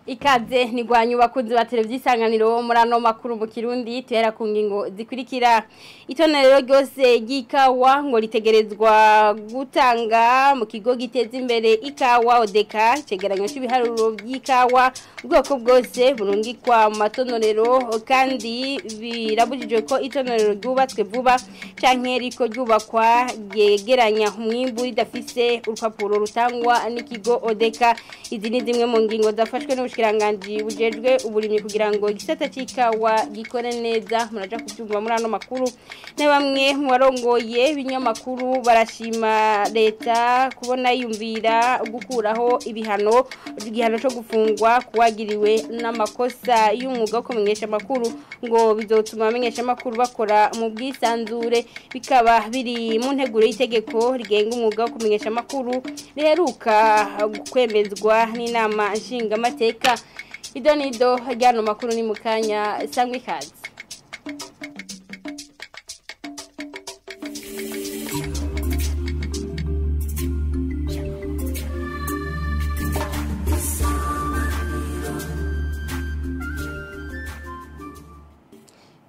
Ikaze nigwanyu bakunzi ba televiziyo Isanganiro muri ano makuru mu Kirundi tuhera ku ngingo zikurikira. Itonero ryose ry'ikawa ngo ritegerezwa gutanga mu kigo giteza imbere ikawa Odeka cegeranyo cy'ibiharuro by'ikawa ubwoko bwose burungikwa mu matonorero, kandi birabujijwe ko itonorero ryubatswe vuba canke riko ryubakwa ryegeranya umwimbu ridafise urupapuro rutangwa n'ikigo Odeka. Izi ni zimwe mu ngingo zafashwe n'ubushikiranganji bujejwe uburimyi kugira ngo igisata c'ikawa gikore neza. Muraja kubyumva muri ano makuru. Na bamwe mu barongoye ibinyamakuru barashima leta kubona yumvira gukuraho ibihano, igihano cyo gufungwa kuwagiriwe n'amakosa y'umwuga wo kumenyesha amakuru, ngo bizotuma abamenyesha amakuru bakora mu bwisanzure, bikaba biri mu nteguro y'itegeko rigenga umwuga wo kumenyesha amakuru riheruka kwemezwa n'inama nshingamateka. Ido nido ryano makuru ni mukanya sangwe ikaze.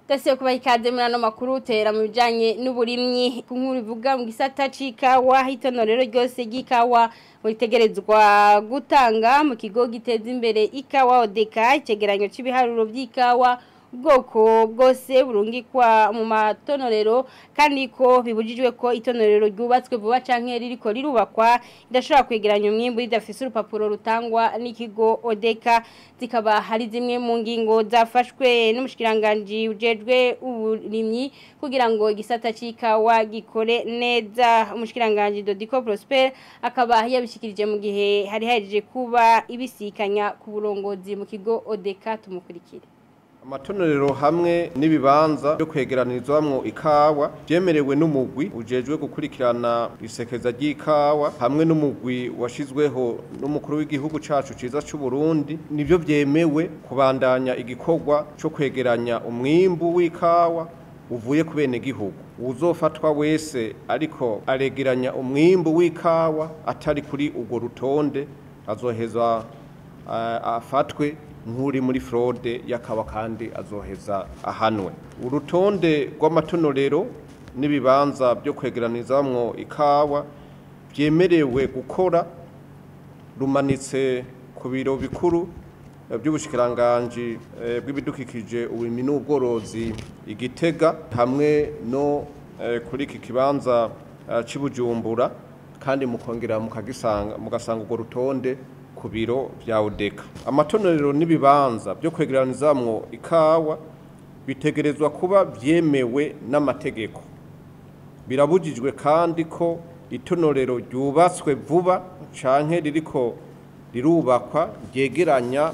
Dasiyo kuba ikaze muri ano makuru tera mu bijanye n'uburimyi. Ku nkuru ivuga mu gisata c'ikawa, itonorero ryose ry'ikawa ritegerezwa gutanga mu kigo giteza imbere ikawa Odeka icegeranyo cy'ibiharuro by'ikawa ubwoko bwose burungikwa mu matonorero, kandi ko bibujijwe ko itonorero ryubatswe vuba canke ririko rirubakwa idashobora kwegeranya umwimbu ridafise urupapuro rutangwa n'ikigo Odeka. Zikaba hari zimwe mu ngingo zafashwe n'umushikiranganji ujejwe uburimyi kugira ngo igisata c'ikawa gikore neza. Umushikiranganji Dodiko Prosper akaba yabishikirije mu gihe hari hahejeje kuba ibisikanya ku burongozi mu kigo Odeka. Tumukurikire. Amatonorero hamwe n'ibibanza byo kwegeranirizwamwo ikawa byemerewe n'umugwi ujejwe gukurikirana isekeza ry'ikawa hamwe n'umugwi washizweho n'umukuru w'igihugu cacu ciza c'u Burundi, nivyo vyemewe kubandanya igikorwa co kwegeranya umwimbu w'ikawa uvuye ku bene gihugu. Uzofatwa wese ariko aregeranya umwimbu w'ikawa atari kuri urwo rutonde azoheza afatwe nk'uri muri fraude y'akawa kandi azoheza ahanwe. Urutonde rw'amatonorero n'ibibanza byo kwegeranizamwo ikawa byemerewe gukora rumanitse ku biro bikuru by'ubushikiranganji bw'ibidukikije, uburimyi n'ubworozi i Gitega, hamwe no kuri iki kibanza c'i Bujumbura, kandi mukongera mukagisanga mugasanga urwo rutonde ku biro vya Odeka. Amatonorero n'ibibanza byo kwegeranizamwo ikawa bitegerezwa kuba vyemewe n'amategeko. Birabujijwe kandi ko itonorero ryubatswe vuba canke ririko rirubakwa ryegeranya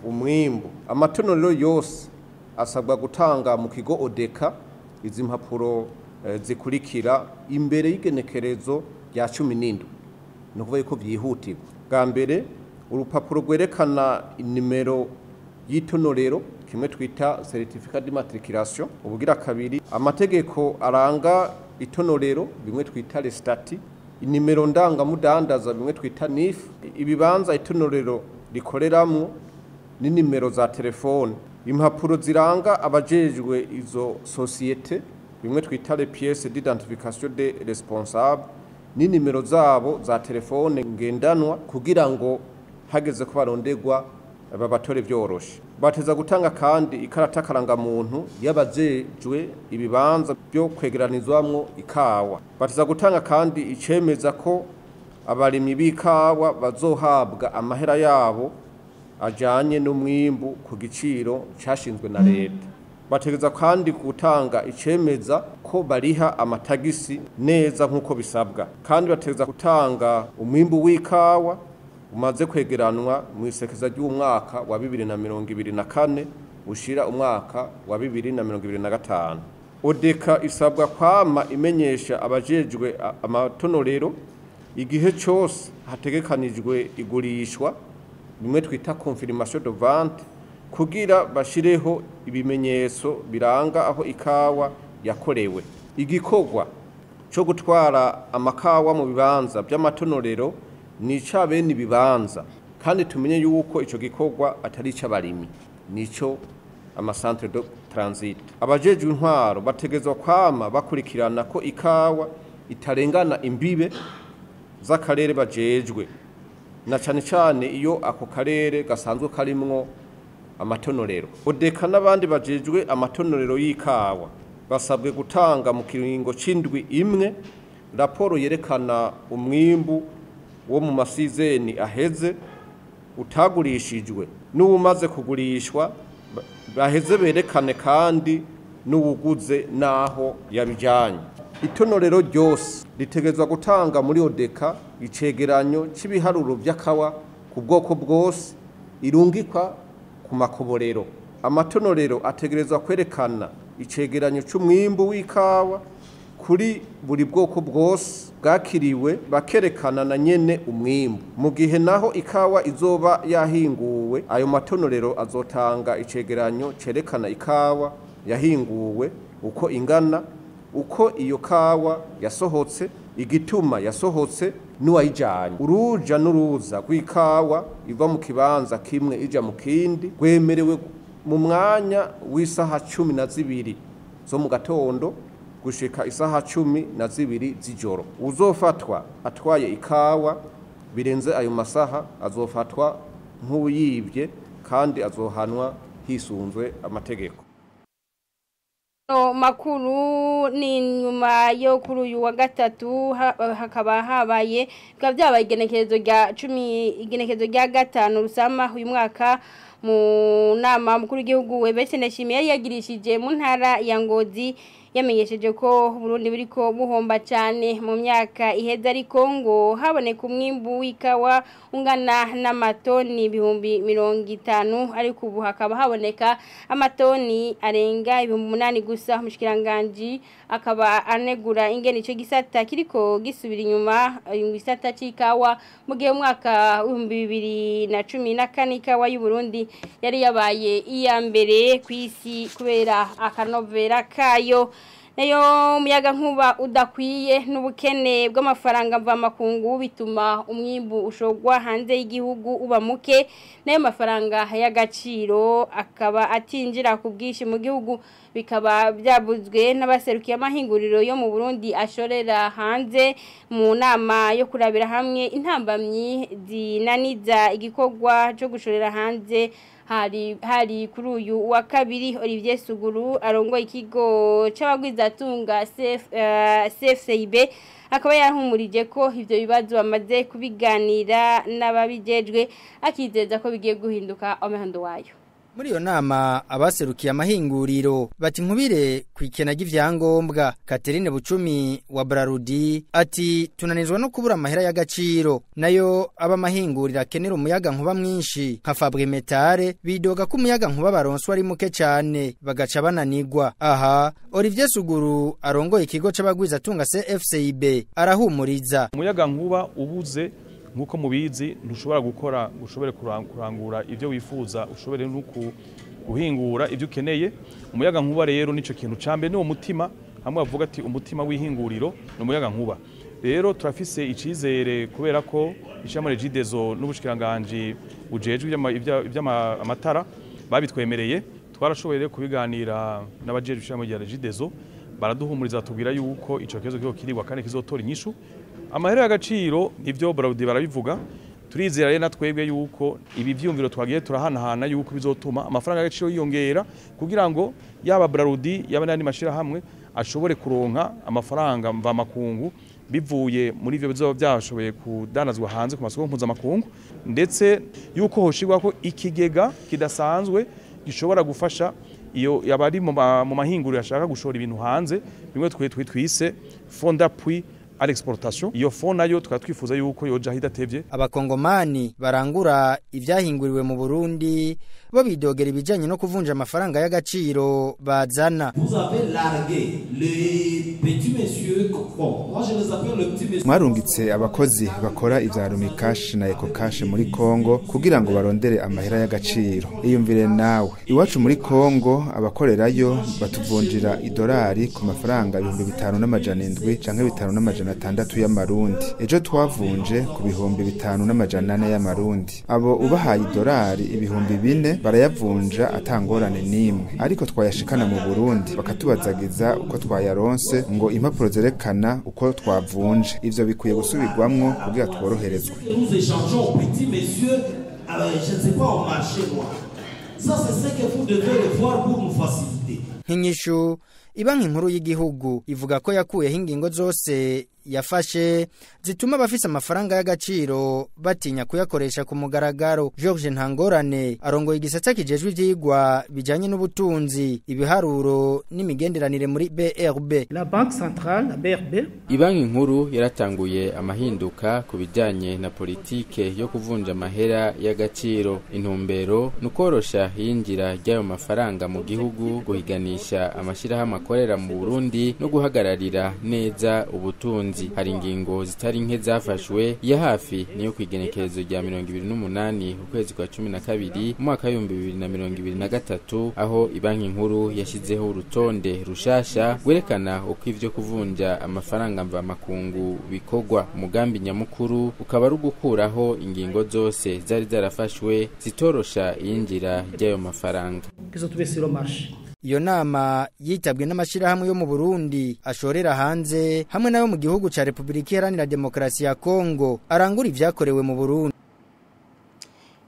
umwimbu. Amatonorero yose asabwa gutanga mu kigo Odeka izi mpapuro zikurikira imbere y'igenekerezo rya 17. Ni ukuvuga yuko vyihutirwa. Bwa mbere, urupapuro rwerekana inimero y'itonorero, kimwe twita certificat d'immatriculation. Ubugira kabiri, amategeko aranga itonorero, bimwe twita les statuts, inimero ndangamudandaza, bimwe twita NIF, ibibanza itonorero rikoreramwo n'inimero za telefone, impapuro ziranga abajejwe izo societe, bimwe twita les pièces d'identification des responsables, n'inimero zabo za telefone ngendanwa, kugira ngo hageze ko barondegwa babatore vyoroshe. Bateza gutanga kandi ikarata karangamuntu y'abajejwe ibibanza byo kwegeranizwamwo ikawa. Bateza gutanga kandi icemeza ko abarimyi b'ikawa bazohabwa amahera yabo ajanye n'umwimbu ku giciro cashinzwe na leta. Bategeza kandi gutanga icemeza ko bariha amatagisi neza nk'uko bisabwa. Kandi bategeza gutanga umwimbu w'ikawa umaze kwegeranwa mu isekeza ry'umwaka wa 2024 ushira umwaka wa 2025. Odeka isabwa kwama imenyesha abajejwe amatonorero igihe cyose hategekanijwe igurishwa, bimwe twita confirmation de vente, kugira bashireho ibimenyetso biranga aho ikawa yakorewe. Igikorwa cyo gutwara amakawa mu bibanza by'amatonorero ni ca bene ibibanza. Kandi tumenye yuko ico gikorwa atari ic'abarimyi, nico amasantre de transit. Abajejwe intwaro bategezwa kwama bakurikirana ko ikawa itarengana imbibe z'akarere bajejwe, na cane cane iyo ako karere gasanzwe karimwo amatonorero. Odeka n'abandi bajejwe amatonorero y'ikawa basabwe gutanga mu kiringo c'indwi imwe raporo yerekana umwimbu wo mu masizeni aheze utagurishijwe n'uwumaze kugurishwa, baheze berekane kandi n'uwuguze n'aho yabijanye. Itonorero ryose ritegerezwa gutanga muri Odeka icegeranyo c'ibiharuro vy'akawa ku bwoko bwose irungikwa ku makoborero. Amatonorero ategerezwa kwerekana icegeranyo c'umwimbu w'ikawa kuri buri bwoko bwose bwakiriwe, bakerekana na nyene umwimbu. Mu gihe naho ikawa izoba yahinguwe, ayo matonorero azotanga icegeranyo cerekana ikawa yahinguwe uko ingana, uko iyo kawa yasohotse, igituma yasohotse n'uwayijanye. Uruja n'uruza rw'ikawa iva mu kibanza kimwe ija mu kindi rwemerewe mu mwanya w'isaha 12 zo mu gatondo gushika isaha 12 z'ijoro. Uzofatwa atwaye ikawa birenze ayo masaha azofatwa nk'uwiyivye kandi azohanwa hisunzwe amategeko. Makuru ni nyuma yo kuri uyu wa gatatu hakaba habaye bikaba byabaye igenekerezo rya 10 igenekerezo rya 5 Rusama uyu mwaka. Mu nama mukuru w'igihugu Evariste Ndayishimiye yari yagirishije mu ntara ya Ngozi, yamenyesheje ko Burundi buriko buhomba cyane mu myaka iheze, ariko ngo haboneka umwimbu w'ikawa ungana n'amatoni 50,000, ariko ubu hakaba haboneka amatoni arenga 8,000 gusa. Umushikiranganje akaba anegura ingene ico gisata kiriko gisubira inyuma igisata c'ikawa, mu gihe umwaka 2014 ikawa y'u Burundi yari yabaye iya mbere kw'isi kubera akanovera kayo. Nayo umuyaga nkuba udakwiye n'ubukene bw'amafaranga mvamakungu bituma umwimbu ushogwa hanze y'igihugu uba muke, nayo mafaranga y'agaciro akaba atinjira ku bwinshi mu gihugu, bikaba byabuzwe n'abaserukiye amahinguriro yo mu Burundi ashorera hanze mu nama yo kurabira hamwe intambamyi zinaniza igikorwa cyo gushorera hanze. Hari kuri uyu wa kabiri Olivier Suguru arongoye ikigo c'abagwizatunga CFCIB akaba yarahumurije ko ivyo bibazo bamaze kubiganira n'ababijejwe, akizeza ko bigiye guhinduka amahando wayo. Muri iyo nama abaserukiye amahinguriro bati nkubire kwikena ry'ivyangombwa. Catherine Bucumi wa Brarudi ati tunanizwa no kubura amahera y'agaciro, nayo aba mahinguriro akenera umuyaga nkuba mwinshi nka Fabrimetale bidoga ko umuyaga nkuba baronswa ari muke cyane bagaca bananigwa. Aha Olivier Suguru arongoye ikigo c'abagwiza tunga CFCIB arahumuriza. Umuyaga nkuba ubuze nkuko mubizi ntushobora gukora, ushobore kurangura ivyo wifuza, ushobore no guhingura ivyo ukeneye. Umuyaga nkuba rero nico kintu cambe, niwo mutima hamwe bavuga ati umutima w'ihinguriro ni umuyaga nkuba. Rero turafise icizere kubera ko ishami Regideso n'ubushikiranganje bujejwe ivy'amatara babitwemereye. Twarashoboye rero kubiganira n'abajejwe ishami rya Regideso, baraduhumuriza tubwira yuko ico kibazo kiho kirigwa kandi kizotora inyishu. Amahera y'agaciro nivyo Brarudi barabivuga, turizera rero natwebwe yuko ibi vyumviro twagiye turahanahana yuko bizotuma amafaranga y'agaciro yiyongera, kugira ngo yaba Brarudi yaba n'andi mashira hamwe ashobore kuronka amafaranga mva makungu bivuye muri ivyo bizoba byashoboye kudanazwa hanze ku masoko mpuzamakungu, ndetse yuko hoshirwa ko ikigega kidasanzwe gishobora gufasha iyo yabari mu mahinguriro ashaka gushora ibintu hanze, bimwe twise fond d'appui à l'exportation. Iyo fond nayo tukaba twifuza yuko yoja hidatevye. Abakongomani barangura ivyahinguriwe mu Burundi bo bidogera ibijanye no kuvunja amafaranga y'agaciro bazana. Vous avez largué le petit Mwarungitse abakozi bakora ivya Lumicash na Ecocash muri Kongo kugira ngo barondere amahera y'agaciro. Iyumvire nawe, iwacu muri Kongo abakorerayo batuvunjira idolari ku mafaranga 5700 canke 5600 y'amarundi. Ejo twavunje ku 5400 y'amarundi. Abo ubahaye idolari 4000 barayavunja atangorane nimwe, ariko twayashikana mu Burundi bakatubazagiza uko twayaronse ngo impapuro zerekana uko twavunje. Ivyo bikwiye gusubirwamwo kugira tworoherezwe. Nk'inyishu ibanki nkuru y'igihugu ivuga ko yakuyeho ingingo zose yafashe zituma abafise amafaranga y'agaciro batinya kuyakoresha ku mugaragaro. George Ntangorane arongoye igisata kijejwe ivyigwa bijanye n'ubutunzi, ibiharuro n'imigenderanire muri BRB. La Banque Centrale, BRB, Ibanki nkuru yaratanguye amahinduka ku bijanye na politike yo kuvunja amahera y'agaciro. Intumbero ni ukorosha iyinjira ry'ayo mafaranga mu gihugu, guhiganisha amashirahamwe akorera mu Burundi no guhagararira neza ubutunzi. Hari ingingo zitari nke zafashwe, ya hafi niyo kwigenekerezo rya 28 ukwezi kwa 12 umwaka wa 2023, aho ibanki nkuru yashizeho urutonde rushasha rwerekana uko ivyo kuvunja amafaranga mva makungu bikorwa. Umugambi nyamukuru ukaba ari ugukuraho ingingo zose zari zarafashwe zitorosha iyinjira ry'ayo mafaranga. Iyo nama yitabwe n'amashirahamwe yo mu Burundi ashorera hanze hamwe nayo mu gihugu ca Republika Iharanira Demokarasi ya Kongo arangura ivyakorewe mu Burundi.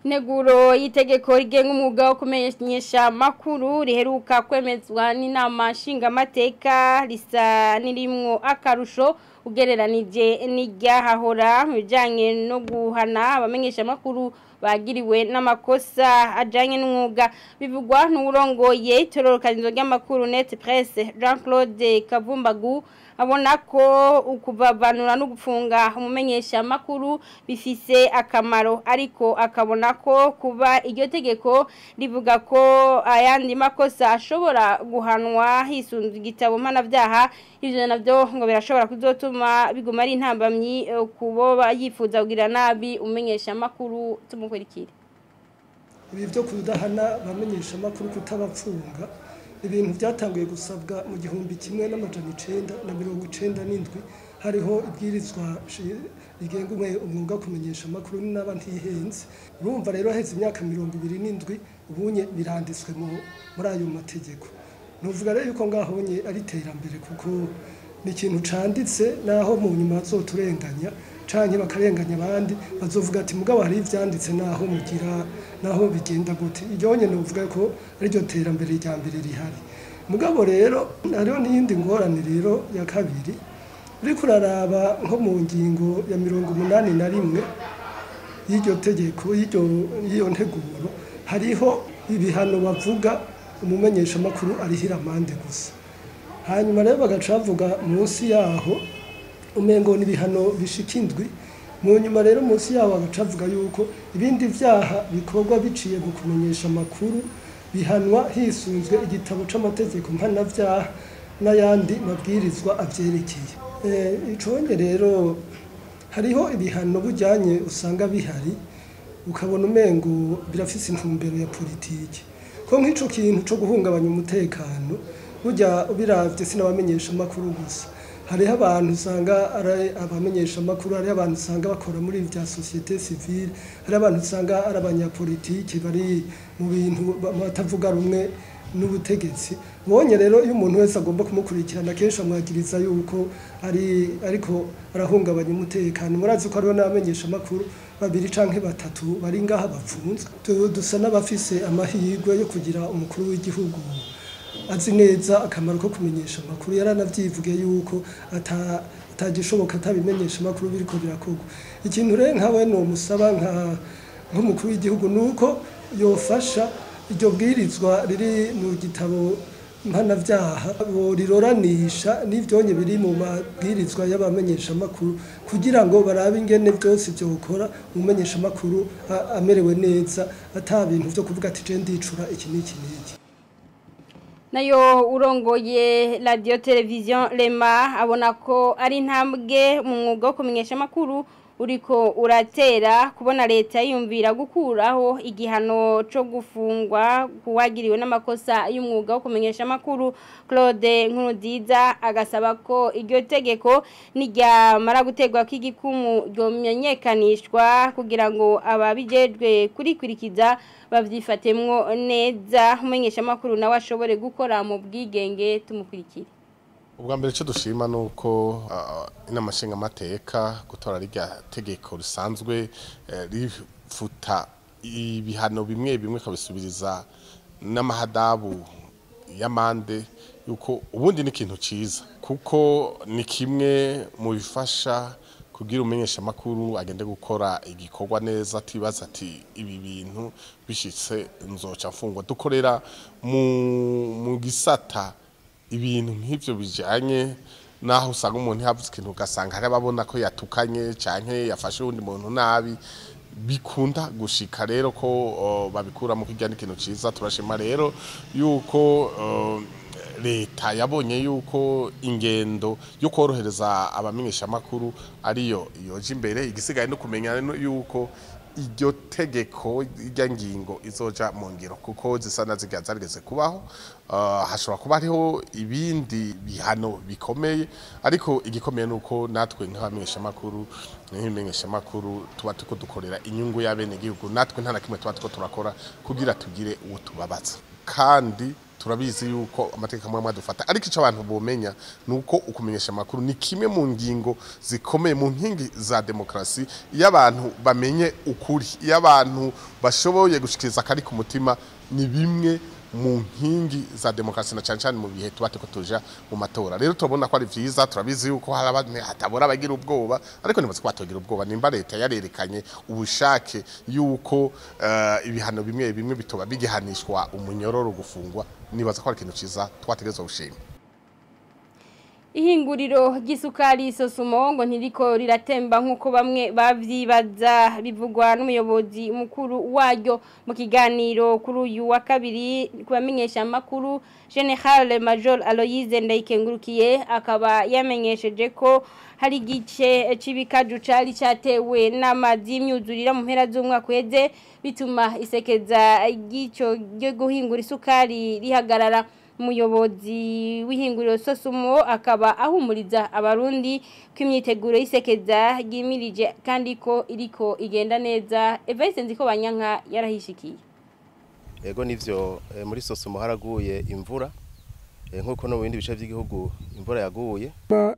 Neguro y'itegeko rigenga umwuga wo kumenyesha makuru riheruka kwemezwa n'inama nshingamateka risa nirimwo akarusho ugereranije n'iryahahora mu bijanye no guhana abamenyesha makuru bagiriwe n'amakosa ajanye n'umwuga. Bivugwa n'urongoye itororokanizo ry'amakuru Net Presse Jean-Claude Kavumbagu, abona ko ukubavanura no gufunga umumenyesha makuru bifise akamaro, ariko akabona ko kuba iryo tegeko rivuga ko ayandi makosa ashobora guhanwa hisunzwe igitabo mpanavyaha, ivyo navyo ngo birashobora kuzotuma biguma ari intambamyi kubo yifuza kugira nabi umumenyesha makuru. Tumukurikire. Ibi byo kudahana bamenyesha makuru kutabapfunga ibintu byatanguye gusabwa mu 1997. Hariho ibwirizwa rigenga umwuga kumenyesha makuru n'aba ntihenze. Urumva rero heze imyaka 27 ubunye biranditswe muri ayo mategeko. Nuvuga rero yuko ngahonye ari terambere kuko ni ikintu canditse, naho mu nyuma bazoturenganya canke bakarenganya abandi bazovuga ati mugabo hari ivyanditse naho mugira naho bigenda gute. Iryo nyene uvuga ko ari ryo terambere rya mbere rihari. Mugabo rero hariho n'iyindi ngorane rero ya kabiri, uriko uraraba nko mu ngingo ya 81 y'iryo tegeko y'iyo nteguro, hariho ibihano bavuga umumenyesha makuru arihira amande gusa. Hanyuma rero bagaca bavuga munsi yaho umengo n'ibihano bishika indwi. Mu nyuma rero munsi yaho bagaca bavuga yuko ibindi vyaha bikorwa biciye mu kumenyesha amakuru bihanwa hisunzwe igitabo c'amategeko mpanavyaha n'ayandi mabwirizwa avyerekeye. Iconye rero hariho ibihano bujyanye usanga bihari ukabona umengo birafise intumbero ya politiki, ko nk'ico kintu co guhungabanya umutekano burya ubiravye sinabamenyesha amakuru gusa. Hariho abantu usanga ari abamenyesha amakuru, hariho abantu usanga bakora muri vya société civile, hariho abantu usanga ari abanyapolitiki bari mu bintu batavuga rumwe n'ubutegetsi. Bonye rero iyo umuntu wese agomba kumukurikirana kenshi amwagiriza yuko ari ariko arahungabanya umutekano. Murazi ko hariho n'abamenyesha amakuru babiri canke batatu bari ngaha bapfunzwe. Dusa n'abafise amahirwe yo kugira umukuru w'igihugu azi neza akamaro ko kumenyesha amakuru. Yaranavyivuge yuko atagishoboka atabimenyesha amakuru biriko birakorwa. Ikintu rero nkawe no musaba nk'umukuru w'igihugu nuko yofasha iryo bwirizwa riri mu gitabo mpanavyaha riroranisha n'ivyonye biri mu mabwirizwa y'abamenyesha amakuru, kugira ngo barabe ingene byose byokora umumenyesha amakuru amerewe neza, ata bintu vyo kuvuga ati je ndicura iki n'iki n'iki. Nayo urongoye radio television Lema abona ko ari intambwe mu mwuga wo kumenyesha amakuru uriko uratera kubona leta yiyumvira gukuraho igihano cyo gufungwa kuwagiriwe n'amakosa y'umwuga wo kumenyesha amakuru. Claude Nkurunziza agasaba ko iryo tegeko nijyamara gutegwa k'igikumu ryomenyekanishwa kugira ngo ababijejwe kurikwirikiza bavyifatemwo neza, umenyesha amakuru nawe ashobore gukora mu bwigenge. Tumukurikire. Ubwa mbere cyo dushima nuko inama nshingamateka gutora rirya tegeko risanzwe rifuta ibihano bimwe bimwe kabisubiriza n'amahadabu y'amande, yuko ubundi ni ikintu ciza kuko ni kimwe mu bifasha kugira umenyesha makuru agende gukora igikorwa neza atibaza ati ibi bintu bishitse nzoca mfungwa. Dukorera mu gisata ibintu nk'ivyo bijanye naho usanga umuntu yavuze ikintu ugasanga hari ababona ko yatukanye canke yafashe uwundi muntu nabi, bikunda gushika rero ko babikura mu kijya n'ikintu ciza. Turashima rero yuko leta yabonye yuko ingendo yo korohereza abamenyesha makuru ariyo yoje imbere. Igisigaye no kumenya yuko iryo tegeko irya ngingo izoja mu ngiro kuko zisa na zirya zarigeze kubaho. Hashobora kuba hariho ibindi bihano bikomeye, ariko igikomeye nuko natwe nk'abamenyesha makuru tuba tuko dukorera inyungu y'abenegihugu, natwe nta na kimwe tuba tuko turakora kugira tugire uwo tubabaza. Kandi turabizi yuko amategeko amwe adufata, ariko ico abantu bomenya nuko ukumenyesha makuru ni kimwe mu ngingo zikomeye mu nkingi za demokrasi. Iyo abantu bamenye ukuri, iyo abantu bashoboye gushikiriza akari ku mutima, ni bimwe mu nkingi za demokrasi na cyane cyane mu bihe tuba tuko tuja mu matora. Rero turabona ko ari vyiza, turabizi yuko hari abantu hatabora abagira ubwoba, ariko nibaze ko batogira ubwoba nimba leta yarerekanye ubushake yuko ibihano bimwe bimwe bitoba bigihanishwa umunyororo gufungwa, nibaza ko ari ikintu ciza twategerezwa gushima. Ihinguriro ry'isukari Sosumo ngo ntiriko riratemba nkuko bamwe bavyibaza, bivugwa n'umuyobozi mukuru waryo mu kiganiro kuri uyu wa kabiri kubamenyesha makuru. General Major Aloyize Ndayikengurukiye akaba yamenyesheje ko hari igice c'ibikaju cari catewe n'amazi y'imyuzurira mu mpera z'umwaka uheze, bituma isekeza ry'ico ryo guhingura isukari rihagarara. Umuyobozi w'ihinguriro Sosumo akaba ahumuriza abarundi ko imyiteguro y'isekeza ryimirije kandi ko iriko igenda neza. Evariste Nziko Banyanka yarahishikiye. Ego nivyo, muri Sosumo haraguye imvura nkuko no mu bindi bice by'igihugu imvura yaguye.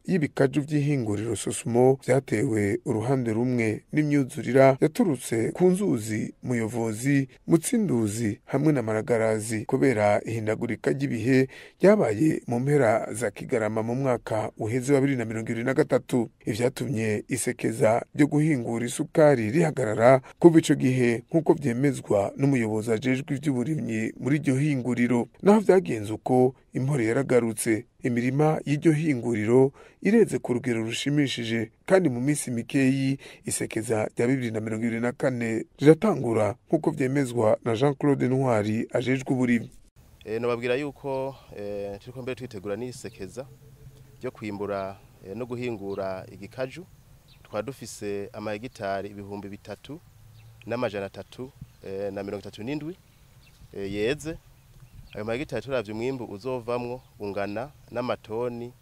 Y'ibikaju by'ihinguriro Sosumo byatewe uruhande rumwe n'imyuzurira yaturutse ku nzuzi Muyovozi, Mutsinduzi hamwe na Maragarazi kubera ihindagurika ry'ibihe ryabaye mu mpera za Kigarama mu mwaka uheze wa 2023. Ivyatumye isekeza ryo guhingura isukari rihagarara kuva ico gihe nkuko vyemezwa n'umuyobozi ajejwe ivy'uburimyi muri iryo hinguriro. Naho vyagenze uko, impore yaragarutse, imirima y'iryo hinguriro ireze ku rugero rushimishije, kandi mu minsi mikeyi isekeza rya 2024 riratangura nkuko vyemezwa na Jean Claude Ntwari ajejwe uburimyi. Nababwira yuko turiko mbere twitegura n'isekeza ryo kwimbura no guhingura igikaju. Twa dufise amahegitari 3337 yeze. Ayo mahegitari turavye umwimbu uzovamwo ungana n'amatoni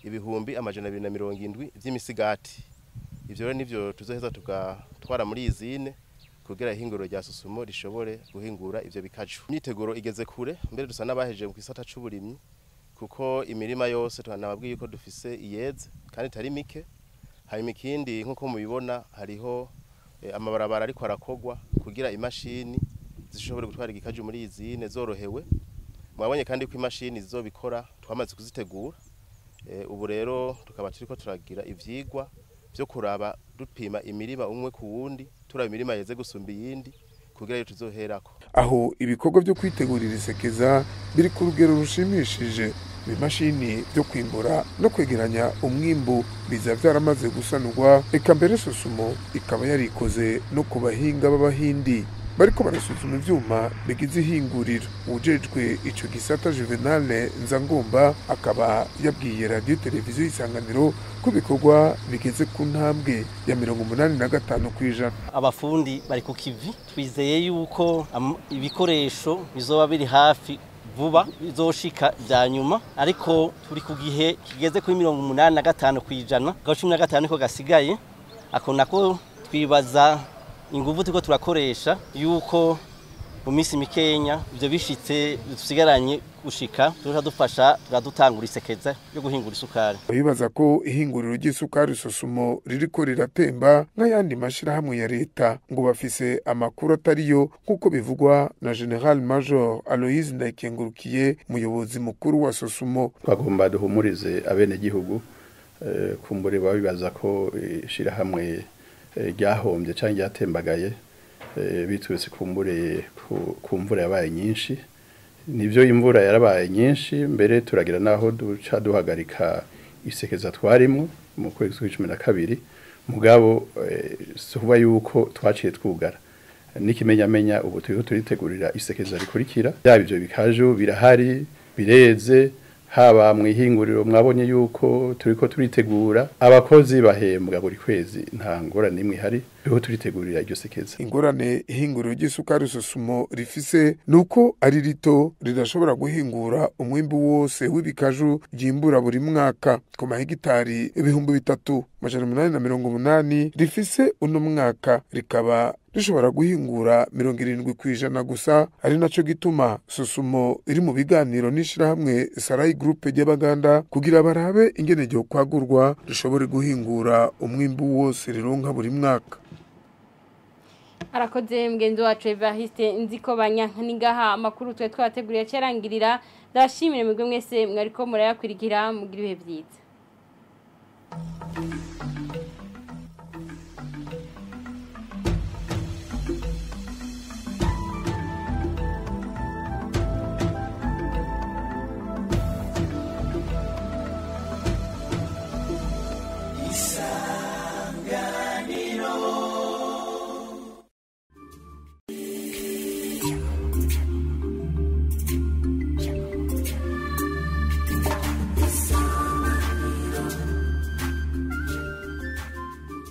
270,000 vy'imisigati. Ivyo rero nivyo tuzoheza tugatwara muri izine kugira ihinguriro rya Sosumo rishobore guhingura ivyo bikaju. Imyiteguro igeze kure, mbere dusa n'abahejeje mu gisata c'uburimyi kuko imirima yose twanababwiye yuko dufise iyeze kandi itari mike. Hanyuma ikindi nkuko mubibona hariho amabarabara ariko arakogwa kugira imashini zishobore gutwara igikaju muri izine zorohewe. Mwabonye kandi ko imashini zizobikora twamaze kuzitegura. Ubu rero tukaba turiko turagira ivyigwa vyo kuraba dupima imirima umwe ku wundi, turaba imirima yeze gusumba iyindi kugira yo tuzoherako. Aho ibikorwa byo kwitegurira isekeza biri ku rugero rushimishije, ibimashini byo kwimbura no kwegeranya umwimbu biza vyaramaze gusanurwa, eka mbere Sosumo ikaba yarikoze no ku bahinga b'abahindi. bariko barasuzuma ivyuma bigize ihinguriro. Uwujejwe ico gisata Juvenal Nzangomba akaba yabwiye radio televiziyo Isanganiro ko ibikorwa bigeze ku ntambwe ya 85%. Abafundi bari ku kivi, twizeye yuko ibikoresho bizoba biri hafi vuba bizoshika bya nyuma, ariko turi ku gihe kigeze kuri 85%, 15 niko gasigaye. Ako nako twibaza inguvu turiko turakoresha yuko mu minsi mikenya ivyo bishitse dusigaranye gushika turadufasha turadutangura isekeza yo guhingura isukari. Bibaza ko ihinguriro ry'isukari Sosumo ririko riratemba nk'ayandi mashirahamwe ya leta ngo bafise amakuru atariyo, nk'uko bivugwa na General Major Aloise Ndayikengurukiye, umuyobozi mukuru wa Sosumo. Twagomba duhumurize abene gihugu kumbure babibaza ko ishirahamwe ryahombye canke ryatembagaye biturutse kumbure ku mvura yabaye nyinshi. Nivyo, imvura yarabaye nyinshi, mbere turagira naho duca duhagarika isekeza twarimo mu kwezi kwa 12, mugabo suba yuko twaciye twugara n'ikimenyamenya ubu turiko turitegurira isekeza rikurikira. Yaba ivyo bikaju birahari bireze, haba mu ihinguriro mwabonye yuko turiko turitegura, abakozi bahembwa buri kwezi, nta ngorane imwe ihari, turiko turitegurira iryo sekeza. Ingorane ihinguriro ry'isukari Sosumo rifise nuko ari rito, ridashobora guhingura umwimbu wose w'ibikaju ryimbura buri mwaka. Ku mahegitari 3880 rifise uno mwaka, rikaba rishobora guhingura 70% gusa, ari naco gituma Sosumo iri mu biganiro n'ishirahamwe Sarai Group ry'Abaganda kugira barabe ingene ryo kwagurwa rishobore guhingura umwimbu wose rironka buri mwaka. Arakoze mgenzi wacu Evariste Nziko Banyanka. Amakuru twe twateguriye cyarangirira, ndashimire mwebwe mwese mwariko murayakwirigira, mugira ibihe byiza.